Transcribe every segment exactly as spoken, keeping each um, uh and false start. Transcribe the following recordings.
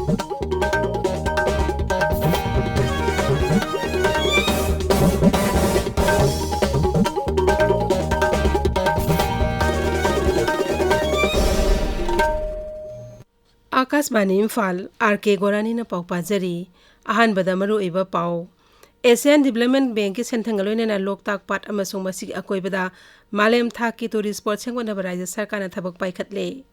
ꯑꯥꯀꯥꯁꯕꯥꯅꯤ Imphal, R ꯀꯦ ꯒꯣꯔꯥꯅꯤꯅ ꯄꯥꯎ ꯄꯥꯖꯔꯤ꯫ ꯑꯍꯥꯟꯕꯗ ꯃꯔꯨꯑꯣꯏꯕ ꯄꯥꯎ꯫ ꯑꯦꯁꯤꯌꯥꯟ ꯗꯤꯕꯦꯂꯞꯃꯦꯟ ꯕꯦꯡꯛꯀꯤ ꯁꯦꯟꯊꯪꯒ ꯂꯣꯏꯅꯅ ꯂꯣꯛꯇꯥꯛ ꯄꯥꯠ ꯑꯃꯁꯨꯡ ꯃꯁꯤꯒꯤ ꯑꯀꯣꯏꯕꯗ ꯃꯥꯂꯦꯝ ꯊꯥꯛꯀꯤ ꯇꯨꯔꯤꯁ ꯁ꯭ꯄꯣꯠ ꯁꯦꯝꯒꯠꯅꯕ ꯔꯥꯖ꯭ꯌ ꯁꯔꯀꯥꯔꯅ ꯊꯕꯛ ꯄꯥꯏꯈꯠꯂꯦ꯫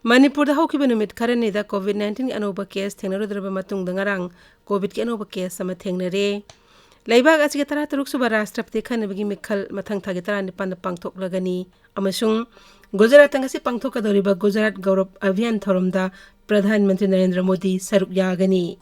ꯃꯅꯤꯄꯨꯔꯗ ꯍꯧꯈꯤꯕ ꯅꯨꯃꯤꯠ ꯈꯔꯅꯤꯗ ꯀꯣꯚꯤꯗ ꯅꯥꯏꯟꯇꯤꯟꯒꯤ ꯑꯅꯧꯕ ꯀꯦꯁ ꯊꯦꯡꯅꯔꯨꯗ꯭ꯔꯕ ꯃꯇꯨꯡꯗ ꯉꯔꯥꯡ ꯀꯣꯚꯤꯗꯀꯤ ꯑꯅꯧꯕ ꯀꯦꯁ ꯑꯃ ꯊꯦꯡꯅꯔꯦ꯫ ꯂꯩꯕꯥꯛ ꯑꯁꯤꯒꯤ ꯇꯔꯥꯇꯔꯨꯛ ꯁꯨꯕ ꯔꯥꯁꯇ꯭ꯔꯄꯇꯤ ꯈꯟꯅꯕꯒꯤ ꯃꯤꯈꯜ ꯃꯊꯪ ꯊꯥꯒꯤ ꯇꯔꯥꯅꯤꯄꯥꯟꯗ ꯄꯥꯡꯊꯣꯛꯂꯒꯅꯤ ꯑꯃꯁꯨꯡ ꯒꯨꯖꯔꯥꯠꯇ ꯉꯁꯤ ꯄꯥꯡꯊꯣꯛꯀꯗꯧꯔꯤꯕ ꯒꯨꯖꯔꯥꯠ ꯒꯧꯔꯕ ꯑꯚꯤꯌꯥꯟ ꯊꯧꯔꯝꯗ ꯄ꯭ꯔꯙꯥꯟ ꯃꯟꯇ꯭ꯔꯤ ꯅꯔꯦꯟꯗ꯭ꯔ ꯃꯣꯗꯤ ꯁꯔꯨꯛ ꯌꯥꯒꯅꯤ꯫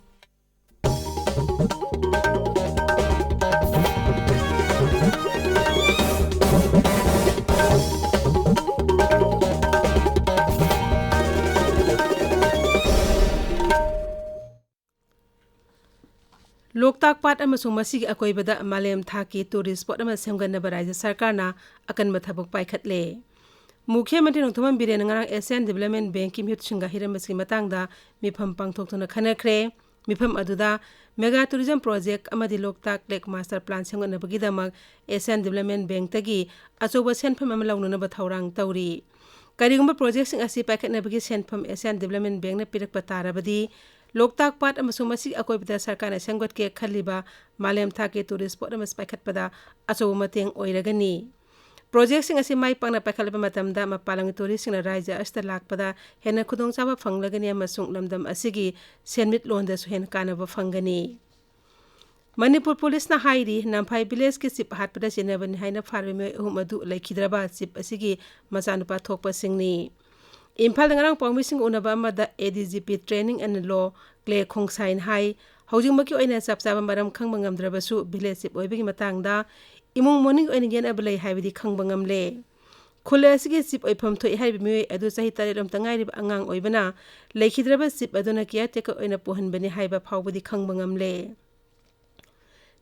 ꯂꯣꯛꯇꯥꯛ ꯄꯥꯠ ꯑꯃꯁꯨꯡ ꯃꯁꯤꯒꯤ ꯑꯀꯣꯏꯕꯗ ꯃꯥꯂꯦꯝ ꯊꯥꯛꯀꯤ ꯇꯨꯔꯤꯁ ꯁ꯭ꯄꯣꯠ ꯑꯃ ꯁꯦꯝꯒꯠꯅꯕ ꯔꯥꯖ꯭ꯌ ꯁꯔꯀꯥꯔꯅ ꯑꯀꯟꯕ ꯊꯕꯛ ꯄꯥꯏꯈꯠꯂꯦ꯫ ꯃꯨꯈ꯭ꯌ ꯃꯟꯇ꯭ꯔꯤ ꯅꯣꯡꯊꯣꯝꯕꯝ ꯕꯤꯔꯦꯟꯅ ꯉꯔꯥꯡ ꯑꯦꯁꯤꯌꯥꯟ ꯗꯤꯕꯦꯂꯞꯃꯦꯟ ꯕꯦꯡꯛꯀꯤ ꯃꯤꯍꯨꯠꯁꯤꯡꯒ ꯍꯤꯔꯝ ꯑꯁꯤꯒꯤ ꯃꯇꯥꯡꯗ ꯃꯤꯐꯝ ꯄꯥꯡꯊꯣꯛꯇꯨꯅ ꯈꯟꯅꯈ꯭ꯔꯦ꯫ ꯃꯤꯐꯝ ꯑꯗꯨꯗ ꯃꯦꯒꯥ ꯇꯨꯔꯤꯖꯝ ꯄ꯭ꯔꯣꯖꯦꯛ ꯑꯃꯗꯤ ꯂꯣꯛꯇꯥꯛ ꯂꯦꯛ ꯃꯥꯁꯇꯔ ꯄ꯭ꯂꯥꯟ ꯁꯦꯝꯒꯠꯅꯕꯒꯤꯗꯃꯛ ꯑꯦꯁꯤꯌꯥꯟ ꯗꯤꯕꯦꯂꯞꯃꯦꯟ ꯕꯦꯡꯛꯇꯒꯤ ꯑꯆꯧꯕ ꯁꯦꯟꯐꯝ ꯑꯃ ꯂꯧꯅꯅꯕ ꯊꯧꯔꯥꯡ ꯇꯧꯔꯤ꯫ ꯀꯔꯤꯒꯨꯝꯕ ꯄ꯭ꯔꯣꯖꯦꯛꯁꯤꯡ ꯑꯁꯤ ꯄꯥꯏꯈꯠꯅꯕꯒꯤ ꯁꯦꯟꯐꯝ ꯑꯦꯁꯤꯌꯥꯟ ꯗꯤꯕꯦꯂꯞꯃꯦꯟ ꯕꯦꯡꯛꯅ ꯄꯤꯔꯛꯄ ꯇꯥꯔꯕꯗꯤ, ꯂꯣꯛꯇꯥꯛ ꯄꯥꯠ ꯑꯃꯁꯨꯡ ꯃꯁꯤꯒꯤ ꯑꯀꯣꯏꯕꯗ ꯁꯔꯀꯥꯔꯅ ꯁꯦꯝꯒꯠꯀꯦ ꯈꯜꯂꯤꯕ ꯃꯥꯂꯦꯝ ꯊꯥꯛꯀꯤ ꯇꯨꯔꯤꯁ ꯁ꯭ꯄꯣꯠ ꯑꯃ ꯄꯥꯏꯈꯠꯄꯗ ꯑꯆꯧꯕ ꯃꯇꯦꯡ ꯑꯣꯏꯔꯒꯅꯤ꯫ ꯄ꯭ꯔꯣꯖꯦꯛꯁꯤꯡ ꯑꯁꯤ ꯃꯥꯏ ꯄꯥꯛꯅ ꯄꯥꯏꯈꯠꯂꯕ ꯃꯇꯝꯗ ꯃꯄꯥꯟ ꯂꯝꯒꯤ ꯇꯨꯔꯤꯁꯁꯤꯡꯅ ꯔꯥꯖ꯭ꯌ ꯑꯁꯤꯗ ꯂꯥꯛꯄꯗ ꯍꯦꯟꯅ ꯈꯨꯗꯣꯡꯆꯥꯕ ꯐꯪꯂꯒꯅꯤ ꯑꯃꯁꯨꯡ ꯂꯝꯗꯝ ꯑꯁꯤꯒꯤ ꯁꯦꯟꯃꯤꯠꯂꯣꯟꯗꯁꯨ ꯍꯦꯟꯅ ꯀꯥꯟꯅꯕ ꯐꯪꯒꯅꯤ꯫ ꯃꯅꯤꯄꯨꯔ ꯄꯨꯂꯤꯁꯅ ꯍꯥꯏꯔꯤ, ꯅꯝꯐꯥꯏ ꯚꯤꯂꯦꯖꯀꯤ ꯆꯤꯞ ꯍꯥꯠꯄꯗ ꯆꯦꯟꯅꯕꯅꯤ ꯍꯥꯏꯅ ꯐꯥꯔꯕ ꯃꯤꯑꯣꯏ ꯑꯍꯨꯝ ꯑꯗꯨ ꯂꯩꯈꯤꯗ꯭ꯔꯕ ꯆꯤꯞ ꯑꯁꯤꯒꯤ ꯃꯆꯥꯅꯨꯄꯥ ꯊꯣꯛꯄꯁꯤꯡꯅꯤ꯫ ꯏꯝꯐꯥꯜꯗ ꯉꯔꯥꯡ ꯄꯥꯎꯃꯤꯁꯤꯡꯒ ꯎꯅꯕ ꯑꯃꯗ A D G P Training and Law ꯀ꯭ꯂꯦ ꯈꯣꯡꯁꯥꯏꯅ ꯍꯥꯏ, ꯍꯧꯖꯤꯛꯃꯛꯀꯤ ꯑꯣꯏꯅ ꯆꯞ ꯆꯥꯕ ꯃꯔꯝ ꯈꯪꯕ ꯉꯝꯗ꯭ꯔꯕꯁꯨ, ꯚꯤꯂꯦꯖ ꯆꯤꯞ ꯑꯣꯏꯕꯒꯤ ꯃꯇꯥꯡꯗ ꯏꯃꯨꯡ ꯃꯅꯨꯡꯒꯤ ꯑꯣꯏꯅ ꯌꯦꯠꯅꯕ ꯂꯩ ꯍꯥꯏꯕꯗꯤ ꯈꯪꯕ ꯉꯝꯂꯦ꯫ ꯈꯨꯜ ꯑꯁꯤꯒꯤ ꯆꯤꯞ ꯑꯣꯏꯐꯝ ꯊꯣꯛꯏ ꯍꯥꯏꯔꯤꯕ ꯃꯤꯑꯣꯏ ꯑꯗꯨ ꯆꯍꯤ ꯇꯔꯦꯠ ꯔꯣꯝꯇ ꯉꯥꯏꯔꯤꯕ ꯑꯉꯥꯡ ꯑꯣꯏꯕꯅ, ꯂꯩꯈꯤꯗ꯭ꯔꯕ ꯆꯤꯞ ꯑꯗꯨꯅ ꯀꯤꯌꯥꯔ ꯇꯦꯀꯔ ꯑꯣꯏꯅ ꯄꯨꯍꯟꯕꯅꯤ ꯍꯥꯏꯕ ꯐꯥꯎꯕꯗꯤ ꯈꯪꯕ ꯉꯝꯂꯦ꯫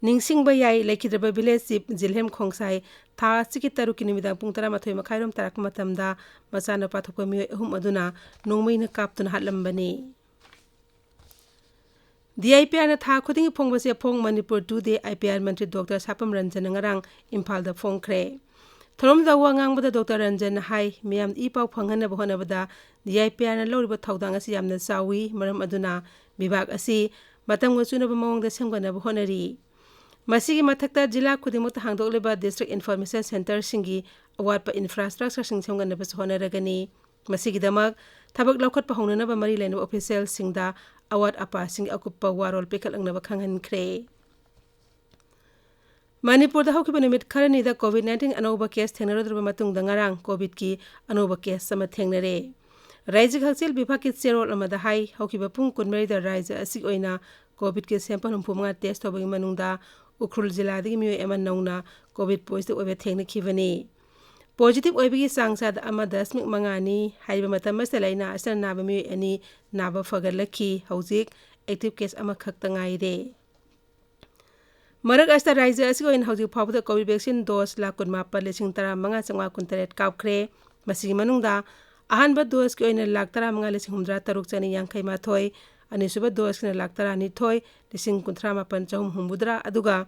ꯅꯤꯡꯁꯤꯡꯕ ꯌꯥꯏ, ꯂꯩꯈꯤꯗ꯭ꯔꯕ ꯚꯤꯂꯦꯖ ꯆꯤꯞ ꯖꯤꯜꯍꯦꯝ ꯈꯣꯡꯁꯥꯏ ꯊꯥ ꯑꯁꯤꯒꯤ ꯇꯔꯨꯛꯀꯤ ꯅꯨꯃꯤꯗꯥꯡ ꯄꯨꯡ ꯇꯔꯥꯃꯥꯊꯣꯏ ꯃꯈꯥꯏꯔꯣꯝ ꯇꯥꯔꯛꯄ ꯃꯇꯝꯗ ꯃꯆꯥꯅꯨꯄꯥ ꯊꯣꯛꯄ ꯃꯤꯑꯣꯏ ꯑꯍꯨꯝ ꯑꯗꯨꯅ ꯅꯣꯡꯃꯩꯅ ꯀꯥꯞꯇꯨꯅ ꯍꯥꯠꯂꯝꯕꯅꯤ꯫ ꯗꯤ ꯑꯥꯏ ꯄꯤ ꯑꯥꯔꯅ ꯊꯥ ꯈꯨꯗꯤꯡꯒꯤ ꯐꯣꯡꯕ ꯆꯦꯐꯣꯡ ꯃꯅꯤꯄꯨꯔ ꯇꯨꯗꯦ I P R Mantri doctor ꯁꯥꯄꯝ ꯔꯟꯖꯟꯅ ꯉꯔꯥꯡ ꯏꯝꯐꯥꯜꯗ ꯐꯣꯡꯈ꯭ꯔꯦ꯫ ꯊꯧꯔꯝꯗꯨꯗ ꯋꯥ ꯉꯥꯡꯕꯗ ꯗꯣꯛꯇꯔ ꯔꯟꯖꯟꯅ ꯍꯥꯏ, ꯃꯤꯌꯥꯝꯗ ꯏ ꯄꯥꯎ ꯐꯪꯍꯟꯅꯕ ꯍꯣꯠꯅꯕꯗ ꯗꯤ ꯑꯥꯏ ꯄꯤ ꯑꯥꯔꯅ ꯂꯧꯔꯤꯕ ꯊꯧꯗꯥꯡ ꯑꯁꯤ ꯌꯥꯝꯅ ꯆꯥꯎꯏ, ꯃꯔꯝ ꯑꯗꯨꯅ ꯕꯤꯚꯥꯒ ꯑꯁꯤ ꯃꯇꯝꯒ ꯆꯨꯅꯕ ꯃꯑꯣꯡꯗ ꯁꯦꯝꯒꯠꯅꯕ ꯍꯣꯠꯅꯔꯤ꯫ ꯃꯁꯤꯒꯤ ꯃꯊꯛꯇ ꯖꯤꯂꯥ ꯈꯨꯗꯤꯡꯃꯛꯇ ꯍꯥꯡꯗꯣꯛꯂꯤꯕ ꯗꯤꯁꯇ꯭ꯔꯤꯛ ꯏꯟꯐꯣꯔꯃꯦꯁꯟ ꯁꯦꯟꯇꯔꯁꯤꯡꯒꯤ ꯑꯋꯥꯠꯄ ꯏꯟꯐ꯭ꯔꯥꯁ꯭ꯇ꯭ꯔꯛꯆꯔꯁꯤꯡ ꯁꯦꯝꯒꯠꯅꯕꯁꯨ ꯍꯣꯠꯅꯔꯒꯅꯤ꯫ ꯃꯁꯤꯒꯤꯗꯃꯛ ꯊꯕꯛ ꯂꯧꯈꯠꯄ ꯍꯧꯅꯅꯕ ꯃꯔꯤ ꯂꯩꯅꯕ ꯑꯣꯐꯤꯁꯤꯌꯦꯜꯁꯤꯡꯗ ꯑꯋꯥꯠ ꯑꯄꯥꯁꯤꯡꯒꯤ ꯑꯀꯨꯞꯄ ꯋꯥꯔꯣꯜ ꯄꯤꯈꯠꯂꯛꯅꯕ ꯈꯪꯍꯟꯈ꯭ꯔꯦ꯫ ꯃꯅꯤꯄꯨꯔꯗ ꯍꯧꯈꯤꯕ ꯅꯨꯃꯤꯠ ꯈꯔꯅꯤꯗ ꯀꯣꯚꯤꯗ ꯅꯥꯏꯟꯇꯤꯟ ꯑꯅꯧꯕ ꯀꯦꯁ ꯊꯦꯡꯅꯔꯨꯗ꯭ꯔꯕ ꯃꯇꯨꯡꯗ ꯉꯔꯥꯡ ꯀꯣꯚꯤꯗꯀꯤ ꯑꯅꯧꯕ ꯀꯦꯁ ꯑꯃ ꯊꯦꯡꯅꯔꯦ꯫ ꯔꯥꯏꯖ꯭ꯌꯒꯤ ꯍꯛꯁꯦꯜ ꯕꯤꯚꯥꯒꯀꯤ ꯆꯦꯔꯣꯜ ꯑꯃꯗ ꯍꯥꯏ, ꯍꯧꯈꯤꯕ ꯄꯨꯡ ꯀꯨꯟꯃꯔꯤꯗ ꯔꯥꯏꯖ꯭ꯌ ꯑꯁꯤꯒꯤ ꯑꯣꯏꯅ ꯀꯣꯚꯤꯗꯀꯤ ꯁꯦꯝꯄꯜ ꯍꯨꯝꯐꯨ ꯃꯉꯥ ꯇꯦꯁ ꯇꯧꯕꯒꯤ ꯃꯅꯨꯡꯗ ꯎꯈ꯭ꯔꯨꯜ ꯖꯤꯂꯥꯗꯒꯤ ꯃꯤꯑꯣꯏ ꯑꯃ ꯅꯧꯅ ꯀꯣꯚꯤꯗ ꯄꯣꯖꯤꯇꯤꯚ ꯑꯣꯏꯕ ꯊꯦꯡꯅꯈꯤꯕꯅꯤ꯫ ꯄꯣꯖꯤꯇꯤꯚ ꯑꯣꯏꯕꯒꯤ ꯆꯥꯡ ꯆꯥꯗ ꯑꯃ ꯗꯁꯃꯤꯛ ꯃꯉꯥꯅꯤ꯫ ꯍꯥꯏꯔꯤꯕ ꯃꯇꯝ ꯑꯁꯤꯗ ꯂꯥꯏꯅꯥ ꯑꯁꯤꯅ ꯅꯥꯕ ꯃꯤꯑꯣꯏ ꯑꯅꯤ ꯅꯥꯕ ꯐꯒꯠꯂꯛꯈꯤ꯫ ꯍꯧꯖꯤꯛ ꯑꯦꯛꯇꯤꯚ ꯀꯦꯁ ꯑꯃꯈꯛꯇ ꯉꯥꯏꯔꯦ꯫ ꯃꯔꯛ ꯑꯁꯤꯗ ꯔꯥꯏꯖ꯭ꯌ ꯑꯁꯤꯒꯤ ꯑꯣꯏꯅ ꯍꯧꯖꯤꯛ ꯐꯥꯎꯕꯗ ꯀꯣꯚꯤꯗ ꯚꯦꯛꯁꯤꯟ ꯗꯣꯁ ꯂꯥꯈ ꯀꯨꯟꯃꯥꯄꯟ ꯂꯤꯁꯤꯡ ꯇꯔꯥꯃꯉꯥ ꯆꯥꯝꯃꯉꯥ ꯀꯨꯟꯇꯔꯦꯠ ꯀꯥꯞꯈ꯭ꯔꯦ꯫ ꯃꯁꯤꯒꯤ ꯃꯅꯨꯡꯗ ꯑꯍꯥꯟꯕ ꯗꯣꯁꯀꯤ ꯑꯣꯏꯅ ꯂꯥꯈ ꯇꯔꯥꯃꯉꯥ ꯂꯤꯁꯤꯡ ꯍꯨꯝꯐꯨꯇꯔꯥ ꯇꯔꯨꯛ ꯆꯅꯤ ꯌꯥꯡꯈꯩ ꯃꯥꯊꯣꯏ, ꯑꯅꯤꯁꯨꯕ ꯗꯣꯁꯀꯤꯅ ꯂꯥꯈ ꯇꯔꯥꯅꯤꯊꯣꯏ ꯂꯤꯁꯤꯡ ꯀꯨꯟꯊ꯭ꯔꯥ ꯃꯥꯄꯟ ꯆꯍꯨꯝ ꯍꯨꯝꯐꯨꯇꯔꯥ, ꯑꯗꯨꯒ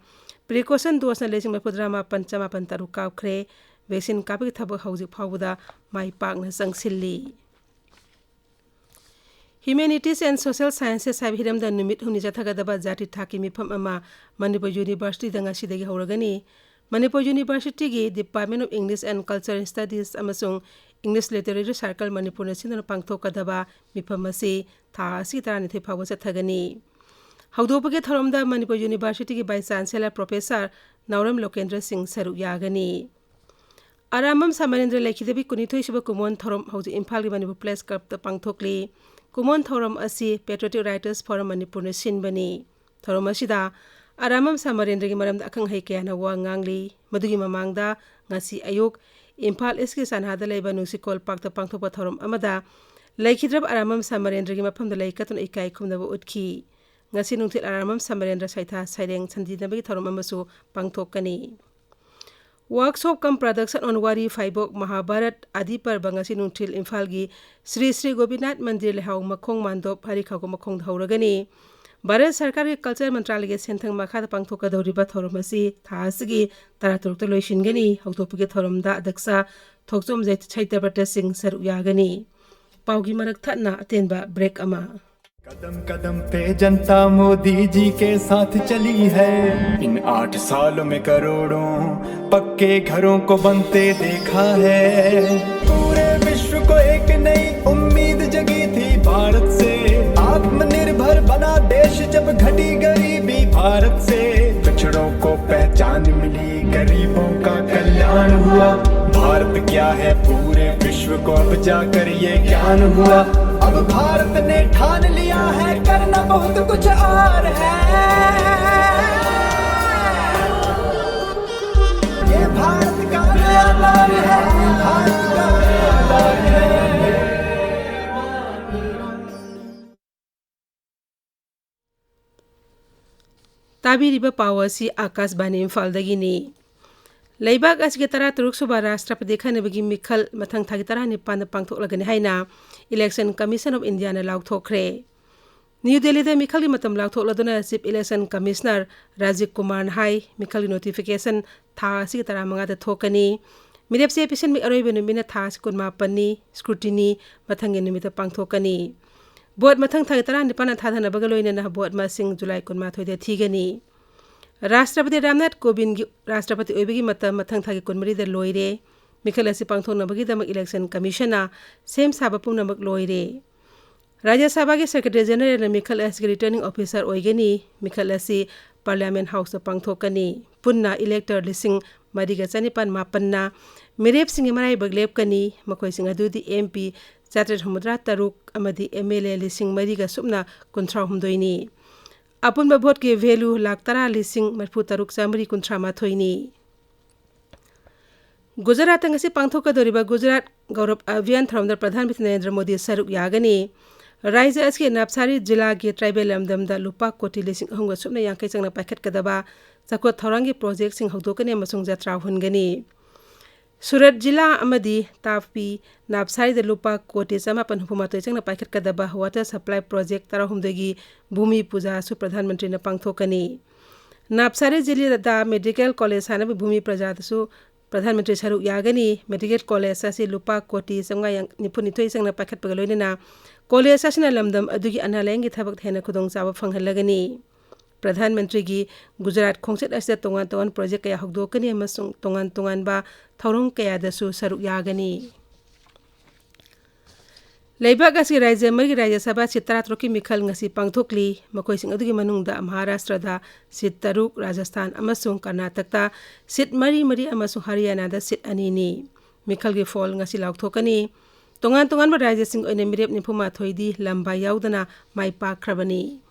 ꯄ꯭ꯔꯤꯀꯣꯁꯟ ꯗꯣꯁꯅ ꯂꯤꯁꯤꯡ ꯃꯔꯤꯐꯨꯇꯔꯥ ꯃꯥꯄꯟ ꯆꯃꯥꯄꯟ ꯇꯔꯨꯛ ꯀꯥꯞꯈ꯭ꯔꯦ꯫ ꯚꯦꯛꯁꯤꯟ ꯀꯥꯞꯄꯒꯤ ꯊꯕꯛ ꯍꯧꯖꯤꯛ ꯐꯥꯎꯕꯗ ꯃꯥꯏ ꯄꯥꯛꯅ ꯆꯪꯁꯤꯜꯂꯤ꯫ Humanities and Social Sciences ꯍꯥꯏꯕ ꯍꯤꯔꯝꯗ ꯅꯨꯃꯤꯠ ꯍꯨꯝꯅꯤ ꯆꯠꯊꯒꯗꯕ ꯖꯥꯇꯤ ꯊꯥꯛꯀꯤ ꯃꯤꯐꯝ ꯑꯃ ꯃꯅꯤꯄꯨꯔ ꯌꯨꯅꯤꯚꯔꯁꯤꯇꯤꯗ ꯉꯁꯤꯗꯒꯤ ꯍꯧꯔꯒꯅꯤ꯫ ꯃꯅꯤꯄꯨꯔ ꯌꯨꯅꯤꯚꯔꯁꯤꯇꯤꯒꯤ Department of English and Cultural Studies ꯑꯃꯁꯨꯡ English Literary Circle ꯃꯅꯤꯄꯨꯔꯅ ꯁꯤꯟꯗꯨꯅ ꯄꯥꯡꯊꯣꯛꯀꯗꯕ ꯃꯤꯐꯝ ꯑꯁꯤ ꯊꯥ ꯑꯁꯤꯒꯤ ꯇꯔꯥꯅꯤꯊꯣꯏ ꯐꯥꯎꯕ ꯆꯠꯊꯒꯅꯤ꯫ ꯍꯧꯗꯣꯛꯄꯒꯤ ꯊꯧꯔꯝꯗ ꯃꯅꯤꯄꯨꯔ ꯌꯨꯅꯤꯚꯔꯁꯤꯇꯤꯒꯤ Vice Chancellor Professor ꯅꯥꯎꯔꯦꯝ ꯂꯣꯀꯦꯟꯗ꯭ꯔ ꯁꯤꯡ ꯁꯔꯨꯛ ꯌꯥꯒꯅꯤ꯫ ꯑꯔꯥꯝꯕꯝ ꯁꯃꯔꯦꯟꯗ꯭ꯔ ꯂꯩꯈꯤꯗꯕꯒꯤ ꯀꯨꯟꯅꯤꯊꯣꯏꯁꯨꯕ ꯀꯨꯝꯑꯣꯟ ꯊꯧꯔꯝ ꯍꯧꯖꯤꯛ ꯏꯝꯐꯥꯜꯒꯤ ꯃꯅꯤꯄꯨꯔ ꯄ꯭ꯔꯦꯁ ꯀ꯭ꯂꯕꯇ ꯄꯥꯡꯊꯣꯛꯂꯤ꯫ ꯀꯨꯝꯑꯣꯟ ꯊꯧꯔꯝ ꯑꯁꯤ Patriotic Writers Forum ꯃꯅꯤꯄꯨꯔꯅ ꯁꯤꯟꯕꯅꯤ꯫ ꯊꯧꯔꯝ ꯑꯁꯤꯗ ꯑꯔꯥꯝꯕꯝ ꯁꯃꯔꯦꯟꯗ꯭ꯔꯒꯤ ꯃꯔꯝꯗ ꯑꯈꯪ ꯑꯍꯩ ꯀꯌꯥꯅ ꯋꯥ ꯉꯥꯡꯂꯤ꯫ ꯃꯗꯨꯒꯤ ꯃꯃꯥꯡꯗ ꯉꯁꯤ ꯑꯌꯨꯛ ꯏꯝꯐꯥꯜ ꯏꯁꯀꯤ ꯁꯅꯥꯗ ꯂꯩꯕ ꯅꯨꯡꯁꯤꯀꯣꯜ ꯄꯥꯔꯛꯇ ꯄꯥꯡꯊꯣꯛꯄ ꯊꯧꯔꯝ ꯑꯃꯗ ꯂꯩꯈꯤꯗ꯭ꯔꯕ ꯑꯔꯥꯝꯕꯝ ꯁꯃꯔꯦꯟꯗ꯭ꯔꯒꯤ ꯃꯐꯝꯗ ꯂꯩ ꯀꯠꯇꯨꯅ ꯏꯀꯥꯏ ꯈꯨꯝꯅꯕ ꯎꯠꯈꯤ꯫ ꯉꯁꯤ ꯅꯨꯡꯊꯤꯜ ꯑꯔꯥꯝꯕꯝ ꯁꯃꯔꯦꯟꯗ꯭ꯔ ꯁꯩꯊꯥ ꯁꯩꯔꯦꯡ ꯁꯟꯗꯤꯅꯕꯒꯤ ꯊꯧꯔꯝ ꯑꯃꯁꯨ ꯄꯥꯡꯊꯣꯛꯀꯅꯤ꯫ Workshop cum Production on ꯋꯥꯔꯤ ꯐꯥꯏꯕꯣꯛ ꯃꯍꯥꯚꯥꯔꯠ ꯑꯥꯗꯤ ꯄꯔꯕ ꯉꯁꯤ ꯅꯨꯡꯊꯤꯜ ꯏꯝꯐꯥꯜꯒꯤ ꯁ꯭ꯔꯤ ꯁ꯭ꯔꯤ ꯒꯣꯄꯤꯅꯥꯊ ꯃꯟꯗꯤꯔ ꯂꯩꯍꯥꯎ ꯃꯈꯣꯡ ꯃꯥꯟꯗꯣꯞ ꯍꯔꯤꯈꯥꯎꯒꯤ ꯃꯈꯣꯡꯗ ꯍꯧꯔꯒꯅꯤ꯫ ꯚꯥꯔꯠ ꯁꯔꯀꯥꯔꯒꯤ ꯀꯜꯆꯔ ꯃꯟꯇ꯭ꯔꯥꯂꯌꯒꯤ ꯁꯦꯟꯊꯪ ꯃꯈꯥꯗ ꯄꯥꯡꯊꯣꯛꯀꯗꯧꯔꯤꯕ ꯊꯧꯔꯝ ꯑꯁꯤ ꯊꯥ ꯑꯁꯤꯒꯤ ꯇꯔꯥꯇꯔꯨꯛꯇ ꯂꯣꯏꯁꯤꯟꯒꯅꯤ꯫ ꯍꯧꯗꯣꯛꯄꯒꯤ ꯊꯧꯔꯝꯗ ꯑꯗꯛꯁ ꯊꯣꯛꯆꯣꯝ ꯖꯩ-, ꯁꯩꯇ꯭ꯌꯕ꯭ꯔꯇ ꯁꯤꯡ ꯁꯔꯨꯛ ꯌꯥꯒꯅꯤ꯫ ꯄꯥꯎꯒꯤ ꯃꯔꯛ ꯊꯠꯅ ꯑꯇꯦꯟꯕ ꯕ꯭ꯔꯦꯛ ꯑꯃ꯫ कदम कदम पे जनता मोदी जी के साथ चली है। इन आठ सालों में करोड़ों पक्के घरों को बनते देखा है। पूरे विश्व को एक नई उम्मीद जगी थी भारत से। आत्मनिर्भर बना देश जब घटी गरीबी भारत से। पिछड़ों को पहचान मिली, गरीबों का कल्याण हुआ। भारत क्या है पूरे विश्व को अब जाकर ये ज्ञान हुआ। अब भारत ने ठान लिया है, करना बहुत कुछ और है। ये भारत का नया दौर है, भारत का नया दौर है। ꯇꯥꯕꯤꯔꯤꯕ ꯄꯥꯎ ꯑꯁꯤ ꯑꯥꯀꯥꯁꯕꯥꯅꯤ ꯏꯝꯐꯥꯜꯗꯒꯤꯅꯤ꯫ ꯂꯩꯕꯥꯛ ꯑꯁꯤꯒꯤ ꯇꯔꯥꯇꯔꯨꯛ ꯁꯨꯕ ꯔꯥꯁꯇ꯭ꯔꯄꯇꯤ ꯈꯟꯅꯕꯒꯤ ꯃꯤꯈꯜ ꯃꯊꯪ ꯊꯥꯒꯤ ꯇꯔꯥꯅꯤꯄꯥꯟꯗ ꯄꯥꯡꯊꯣꯛꯂꯒꯅꯤ ꯍꯥꯏꯅ Election Commission of Indiaꯅ ꯂꯥꯎꯊꯣꯛꯈ꯭ꯔꯦ꯫ ꯅ꯭ꯌꯨ ꯗꯦꯜꯂꯤꯗ ꯃꯤꯈꯜꯒꯤ ꯃꯇꯝ ꯂꯥꯎꯊꯣꯛꯂꯗꯨꯅ Chief Election Commissioner ꯔꯥꯖꯤꯕ ꯀꯨꯃꯥꯔꯅ ꯍꯥꯏ, ꯃꯤꯈꯜꯒꯤ notification ꯊꯥ ꯑꯁꯤꯒꯤ ꯇꯔꯥꯃꯉꯥꯗ ꯊꯣꯛꯀꯅꯤ꯫ ꯃꯤꯔꯦꯞ ꯆꯦ ꯄꯤꯁꯤꯟꯕꯒꯤ ꯑꯔꯣꯏꯕ ꯅꯨꯃꯤꯠꯅ ꯊꯥ ꯑꯁꯤ ꯀꯨꯟꯃꯥꯄꯟꯅꯤ꯫ Scrutiny ꯃꯊꯪꯒꯤ ꯅꯨꯃꯤꯠꯇ ꯄꯥꯡꯊꯣꯛꯀꯅꯤ꯫ Vote ꯃꯊꯪ ꯊꯥꯒꯤ ꯇꯔꯥꯅꯤꯄꯥꯟꯗ ꯊꯥꯗꯅꯕꯒ ꯂꯣꯏꯅꯅ vote ꯃꯁꯤꯡ ꯖꯨꯂꯥꯏ ꯀꯨꯟꯃꯥꯊꯣꯏꯗ ꯊꯤꯒꯅꯤ꯫ ꯔꯥꯁꯇ꯭ꯔꯄꯇꯤ ꯔꯥꯝꯅꯥꯊ ꯀꯣꯕꯤꯟꯗꯒꯤ ꯔꯥꯁꯇ꯭ꯔꯄꯇꯤ ꯑꯣꯏꯕꯒꯤ ꯃꯇꯝ ꯃꯊꯪ ꯊꯥꯒꯤ ꯀꯨꯟꯃꯔꯤꯗ ꯂꯣꯏꯔꯦ꯫ ꯃꯤꯈꯜ ꯑꯁꯤ ꯄꯥꯡꯊꯣꯛꯅꯕꯒꯤꯗꯃꯛ Election Commissionꯅ ꯁꯦꯝ ꯁꯥꯕ ꯄꯨꯝꯅꯃꯛ ꯂꯣꯏꯔꯦ꯫ ꯔꯥꯖ꯭ꯌ ꯁꯚꯥꯒꯤ Secretary Generalꯅ ꯃꯤꯈꯜ ꯑꯁꯤꯒꯤ Returning Officer ꯑꯣꯏꯒꯅꯤ꯫ ꯃꯤꯈꯜ ꯑꯁꯤ Parliament Houseꯇ ꯄꯥꯡꯊꯣꯛꯀꯅꯤ꯫ ꯄꯨꯟꯅ elector ꯂꯤꯁꯤꯡ ꯃꯔꯤꯒ ꯆꯅꯤꯄꯥꯟ ꯃꯥꯄꯟꯅ ꯃꯤꯔꯦꯞꯁꯤꯡꯒꯤ ꯃꯔꯥꯏꯕꯛ ꯂꯦꯞꯀꯅꯤ꯫ ꯃꯈꯣꯏꯁꯤꯡ ꯑꯗꯨꯗꯤ MP ꯆꯥꯇ꯭ꯔꯦꯠ ꯍꯨꯝꯐꯨꯇꯔꯥ ꯇꯔꯨꯛ ꯑꯃꯗꯤ MLA ꯂꯤꯁꯤꯡ ꯃꯔꯤꯒ ꯁꯨꯞꯅ ꯀꯨꯟꯊ꯭ꯔꯥ ꯍꯨꯝꯗꯣꯏꯅꯤ꯫ ꯑꯄꯨꯟꯕ voteꯀꯤ value ꯂꯥꯈ ꯇꯔꯥ ꯂꯤꯁꯤꯡ ꯃꯔꯤꯐꯨ ꯇꯔꯨꯛ ꯆꯥꯃꯔꯤ ꯀꯨꯟꯊ꯭ꯔꯥ ꯃꯥꯊꯣꯏꯅꯤ꯫ ꯒꯨꯖꯔꯥꯠꯇ ꯉꯁꯤ ꯄꯥꯡꯊꯣꯛꯀꯗꯧꯔꯤꯕ ꯒꯨꯖꯔꯥꯠ ꯒꯧꯔꯕ ꯑꯚꯤꯌꯥꯟ ꯊꯧꯔꯝꯗ ꯄ꯭ꯔꯙꯥꯟ ꯃꯟꯇ꯭ꯔꯤ ꯅꯔꯦꯟꯗ꯭ꯔ ꯃꯣꯗꯤ ꯁꯔꯨꯛ ꯌꯥꯒꯅꯤ꯫ ꯔꯥꯖ꯭ꯌ ꯑꯁꯤꯒꯤ ꯅꯥꯞꯁꯥꯔꯤ ꯖꯤꯂꯥꯒꯤ tribal ꯂꯝꯗꯝꯗ ꯂꯨꯄꯥ ꯀꯣꯇꯤ ꯂꯤꯁꯤꯡ ꯑꯍꯨꯝꯒ ꯁꯨꯞꯅ ꯌꯥꯡꯈꯩ ꯆꯪꯅ ꯄꯥꯏꯈꯠꯀꯗꯕ ꯆꯥꯎꯈꯠ ꯊꯧꯔꯥꯡꯒꯤ projectꯁꯤꯡ ꯍꯧꯗꯣꯛꯀꯅꯤ ꯑꯃꯁꯨꯡ ꯖꯇ꯭ꯔꯥ ꯍꯨꯟꯒꯅꯤ꯫ ꯁꯨꯔꯠ ꯖꯤꯂꯥ ꯑꯃꯗꯤ ꯇꯥꯄꯤ ꯅꯥꯞꯁꯥꯔꯤꯗ ꯂꯨꯄꯥ ꯀꯣꯇꯤ ꯆꯃꯥꯄꯟ ꯍꯨꯝꯐꯨ ꯃꯥꯊꯣꯏ ꯆꯪꯅ ꯄꯥꯏꯈꯠꯀꯗꯕ water supply project ꯇꯔꯥꯍꯨꯝꯗꯣꯏꯒꯤ ꯚꯨꯃꯤ ꯄꯨꯖꯥꯁꯨ ꯄ꯭ꯔꯙꯥꯟ ꯃꯟꯇ꯭ꯔꯤꯅ ꯄꯥꯡꯊꯣꯛꯀꯅꯤ꯫ ꯅꯥꯞꯁꯥꯔꯤ ꯖꯤꯂꯥꯗ medical college ꯁꯥꯅꯕ ꯚꯨꯃꯤ ꯄꯨꯖꯥꯗꯁꯨ ꯄ꯭ꯔꯙꯥꯟ ꯃꯟꯇ꯭ꯔꯤ ꯁꯔꯨꯛ ꯌꯥꯒꯅꯤ꯫ Medical college ꯑꯁꯤ ꯂꯨꯄꯥ ꯀꯣꯇꯤ ꯆꯥꯝꯃꯉꯥ ꯅꯤꯐꯨꯅꯤꯊꯣꯏ ꯆꯪꯅ ꯄꯥꯏꯈꯠꯄꯒ ꯂꯣꯏꯅꯅ college ꯑꯁꯤꯅ ꯂꯝꯗꯝ ꯑꯗꯨꯒꯤ ꯑꯅꯥ ꯂꯥꯌꯦꯡꯒꯤ ꯊꯕꯛ ꯍꯦꯟꯅ ꯈꯨꯗꯣꯡꯆꯥꯕ ꯐꯪꯍꯜꯂꯒꯅꯤ꯫ ꯄ꯭ꯔꯙꯥꯟ ꯃꯟꯇ꯭ꯔꯤꯒꯤ ꯒꯨꯖꯔꯥꯠ ꯈꯣꯡꯆꯠ ꯑꯁꯤꯗ ꯇꯣꯉꯥꯟ ꯇꯣꯉꯥꯟꯕ project ꯀꯌꯥ ꯍꯧꯗꯣꯛꯀꯅꯤ ꯑꯃꯁꯨꯡ ꯇꯣꯉꯥꯟ ꯇꯣꯉꯥꯟꯕ ꯊꯧꯔꯝ ꯀꯌꯥꯗꯁꯨ ꯁꯔꯨꯛ ꯌꯥꯒꯅꯤ꯫ ꯂꯩꯕꯥꯛ ꯑꯁꯤꯒꯤ ꯔꯥꯖ꯭ꯌ ꯃꯔꯤꯒꯤ ꯔꯥꯖ꯭ꯌ ꯁꯚꯥ seat ꯇꯔꯥꯇꯔꯨꯛꯀꯤ ꯃꯤꯈꯜ ꯉꯁꯤ ꯄꯥꯡꯊꯣꯛꯂꯤ꯫ ꯃꯈꯣꯏꯁꯤꯡ ꯑꯗꯨꯒꯤ ꯃꯅꯨꯡꯗ ꯃꯍꯥꯔꯥꯁꯇ꯭ꯔꯗ seat ꯇꯔꯨꯛ, ꯔꯥꯖꯁꯊꯥꯟ ꯑꯃꯁꯨꯡ ꯀꯔꯅꯥꯇꯛꯇ seat ꯃꯔꯤ ꯃꯔꯤ ꯑꯃꯁꯨꯡ ꯍꯔꯤꯌꯥꯅꯥꯗ seat ꯑꯅꯤꯅꯤ꯫ ꯃꯤꯈꯜꯒꯤ ꯐꯣꯜ ꯉꯁꯤ ꯂꯥꯎꯊꯣꯛꯀꯅꯤ꯫ ꯇꯣꯉꯥꯟ ꯇꯣꯉꯥꯟꯕ ꯔꯥꯖ꯭ꯌꯁꯤꯡꯒꯤ ꯑꯣꯏꯅ ꯃꯤꯔꯦꯞ ꯅꯤꯐꯨ ꯃꯥꯊꯣꯏꯗꯤ ꯂꯝꯕꯥ ꯌꯥꯎꯗꯅ ꯃꯥꯏ ꯄꯥꯛꯈ꯭ꯔꯕꯅꯤ꯫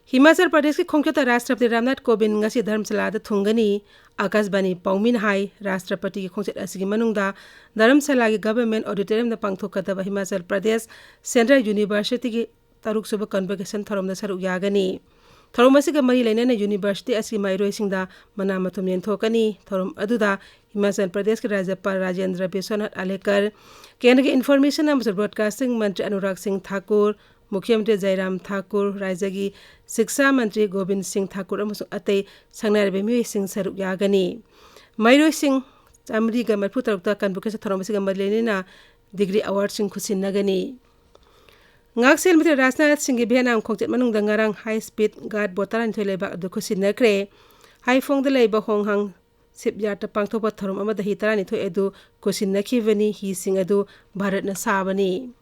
ꯍꯤꯃꯥꯆꯜ ꯄ꯭ꯔꯗꯦꯁꯀꯤ ꯈꯣꯡꯆꯠꯇ ꯔꯥꯁꯇ꯭ꯔꯄꯇꯤ ꯔꯥꯝꯅꯥꯊ ꯀꯣꯕꯤꯟꯗ ꯉꯁꯤ ꯙꯔꯃꯁꯥꯂꯥꯗ ꯊꯨꯡꯒꯅꯤ꯫ ꯑꯥꯀꯥꯁꯕꯥꯅꯤ ꯄꯥꯎꯃꯤꯅ ꯍꯥꯏ, ꯔꯥꯁꯇ꯭ꯔꯄꯇꯤꯒꯤ ꯈꯣꯡꯆꯠ ꯑꯁꯤꯒꯤ ꯃꯅꯨꯡꯗ ꯙꯔꯃꯁꯥꯂꯥꯒꯤ Government Auditoriumꯗ ꯄꯥꯡꯊꯣꯛꯀꯗꯕ ꯍꯤꯃꯥꯆꯜ ꯄ꯭ꯔꯗꯦꯁ Central Universityꯒꯤ ꯇꯔꯨꯛꯁꯨꯕ convocation ꯊꯧꯔꯝꯗ ꯁꯔꯨꯛ ꯌꯥꯒꯅꯤ꯫ ꯊꯧꯔꯝ ꯑꯁꯤꯒ ꯃꯔꯤ ꯂꯩꯅꯅ university ꯑꯁꯤꯒꯤ ꯃꯍꯩꯔꯣꯏꯁꯤꯡꯗ ꯃꯅꯥ ꯃꯊꯨꯝ ꯌꯦꯟꯊꯣꯛꯀꯅꯤ꯫ ꯊꯧꯔꯝ ꯑꯗꯨꯗ ꯍꯤꯃꯥꯆꯜ ꯄ꯭ꯔꯗꯦꯁꯀꯤ ꯔꯥꯖ꯭ꯌꯄꯥꯜ ꯔꯥꯖꯦꯟꯗ꯭ꯔ ꯕꯤꯁ꯭ꯋꯅꯥꯊ ꯑꯂꯦꯀꯔ, ꯀꯦꯟꯗ꯭ꯔꯒꯤ Information ꯑꯃꯁꯨꯡ Broadcasting ꯃꯟꯇ꯭ꯔꯤ ꯑꯅꯨꯔꯥꯒ ꯁꯤꯡ ꯊꯥꯀꯨꯔ, ꯃꯨꯈ꯭ꯌ ꯃꯟꯇ꯭ꯔꯤ ꯖꯥꯏꯔꯥꯝ ꯊꯥꯀꯨꯔ, ꯔꯥꯖ꯭ꯌꯒꯤ ꯁꯤꯛꯁꯥ ꯃꯟꯇ꯭ꯔꯤ ꯒꯣꯕꯤꯟꯗ ꯁꯤꯡ ꯊꯥꯀꯨꯔ ꯑꯃꯁꯨꯡ ꯑꯇꯩ ꯁꯛꯅꯥꯏꯔꯕ ꯃꯤꯑꯣꯏꯁꯤꯡ ꯁꯔꯨꯛ ꯌꯥꯒꯅꯤ꯫ ꯃꯍꯩꯔꯣꯏꯁꯤꯡ ꯆꯥꯃꯔꯤꯒ ꯃꯔꯤꯐꯨ ꯇꯔꯨꯛꯇ convocation ꯊꯧꯔꯝ ꯑꯁꯤꯒ ꯃꯔꯤ ꯂꯩꯅꯅ degree awardꯁꯤꯡ ꯈꯨꯠꯁꯤꯟꯅꯒꯅꯤ꯫ ꯉꯥꯛꯁꯦꯜ ꯃꯟꯇ꯭ꯔꯤ ꯔꯥꯖꯅꯥꯊ ꯁꯤꯡꯒꯤ ꯚꯤꯌꯦꯠꯅꯥꯝ ꯈꯣꯡꯆꯠ ꯃꯅꯨꯡꯗ ꯉꯔꯥꯡ high speed guard boat ꯇꯔꯥꯅꯤꯊꯣꯏ ꯂꯩꯕꯥꯛ ꯑꯗꯨ ꯈꯨꯠꯁꯤꯟꯅꯈ꯭ꯔꯦ꯫ ꯍꯥꯏꯐꯣꯡꯗ ꯂꯩꯕ ꯍꯣꯡꯍꯥꯡ shipyardꯇ ꯄꯥꯡꯊꯣꯛꯄ ꯊꯧꯔꯝ ꯑꯃꯗ ꯍꯤ ꯇꯔꯥꯅꯤꯊꯣꯏ ꯑꯗꯨ ꯈꯨꯠꯁꯤꯟꯅꯈꯤꯕꯅꯤ꯫ ꯍꯤꯁꯤꯡ ꯑꯗꯨ ꯚꯥꯔꯠꯅ ꯁꯥꯕꯅꯤ꯫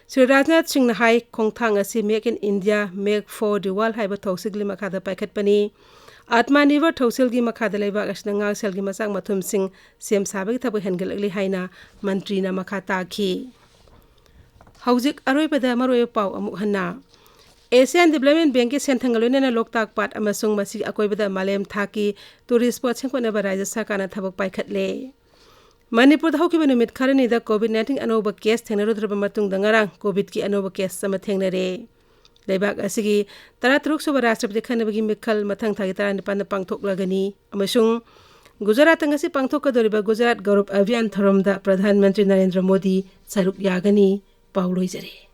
ꯁ꯭ꯔꯤ ꯔꯥꯖꯅꯥꯊ ꯁꯤꯡꯅ ꯍꯥꯏ, ꯈꯣꯡꯊꯥꯡ ꯑꯁꯤ Make in India, Make for the World ꯍꯥꯏꯕ ꯊꯧꯁꯤꯜꯒꯤ ꯃꯈꯥꯗ ꯄꯥꯏꯈꯠꯄꯅꯤ꯫ Atmanirbhar ꯊꯧꯁꯤꯜꯒꯤ ꯃꯈꯥꯗ ꯂꯩꯕꯥꯛ ꯑꯁꯤꯅ ꯉꯥꯛꯁꯦꯜꯒꯤ ꯃꯆꯥꯛ ꯃꯊꯨꯝꯁꯤꯡ ꯁꯦꯝ ꯁꯥꯕꯒꯤ ꯊꯕꯛ ꯍꯦꯟꯒꯠꯂꯛꯂꯤ ꯍꯥꯏꯅ ꯃꯟꯇ꯭ꯔꯤꯅ ꯃꯈꯥ ꯇꯥꯈꯤ꯫ ꯍꯧꯖꯤꯛ ꯑꯔꯣꯏꯕꯗ ꯃꯔꯨꯑꯣꯏꯕ ꯄꯥꯎ ꯑꯃꯨꯛ ꯍꯟꯅ꯫ Asian Development Bankꯀꯤ ꯁꯦꯟꯊꯪꯒ ꯂꯣꯏꯅꯅ ꯂꯣꯛꯇꯥꯛ ꯄꯥꯠ ꯑꯃꯁꯨꯡ ꯃꯁꯤꯒꯤ ꯑꯀꯣꯏꯕꯗ ꯃꯥꯂꯦꯝ ꯊꯥꯛꯀꯤ tourist spot ꯁꯦꯝꯒꯠꯅꯕ ꯔꯥꯖ꯭ꯌ ꯁꯔꯀꯥꯔꯅ ꯊꯕꯛ ꯄꯥꯏꯈꯠꯂꯦ꯫ ꯃꯅꯤꯄꯨꯔꯗ ꯍꯧꯈꯤꯕ ꯅꯨꯃꯤꯠ ꯈꯔꯅꯤꯗ COVID nineteen ꯑꯅꯧꯕ case ꯊꯦꯡꯅꯔꯨꯗ꯭ꯔꯕ ꯃꯇꯨꯡꯗ ꯉꯔꯥꯡ COVIDꯀꯤ ꯑꯅꯧꯕ case ꯑꯃ ꯊꯦꯡꯅꯔꯦ꯫ ꯂꯩꯕꯥꯛ ꯑꯁꯤꯒꯤ ꯇꯔꯥꯇꯔꯨꯛ ꯁꯨꯕ ꯔꯥꯁꯇ꯭ꯔꯄꯇꯤ ꯈꯟꯅꯕꯒꯤ ꯃꯤꯈꯜ ꯃꯊꯪ ꯊꯥꯒꯤ ꯇꯔꯥꯅꯤꯄꯥꯟꯗ ꯄꯥꯡꯊꯣꯛꯂꯒꯅꯤ ꯑꯃꯁꯨꯡ ꯒꯨꯖꯔꯥꯠꯇ ꯉꯁꯤ ꯄꯥꯡꯊꯣꯛꯀꯗꯧꯔꯤꯕ ꯒꯨꯖꯔꯥꯠ ꯒꯧꯔꯕ ꯑꯚꯤꯌꯥꯟ ꯊꯧꯔꯝꯗ ꯄ꯭ꯔꯙꯥꯟ ꯃꯟꯇ꯭ꯔꯤ ꯅꯔꯦꯟꯗ꯭ꯔ ꯃꯣꯗꯤ ꯁꯔꯨꯛ ꯌꯥꯒꯅꯤ꯫ ꯄꯥꯎ ꯂꯣꯏꯖꯔꯦ꯫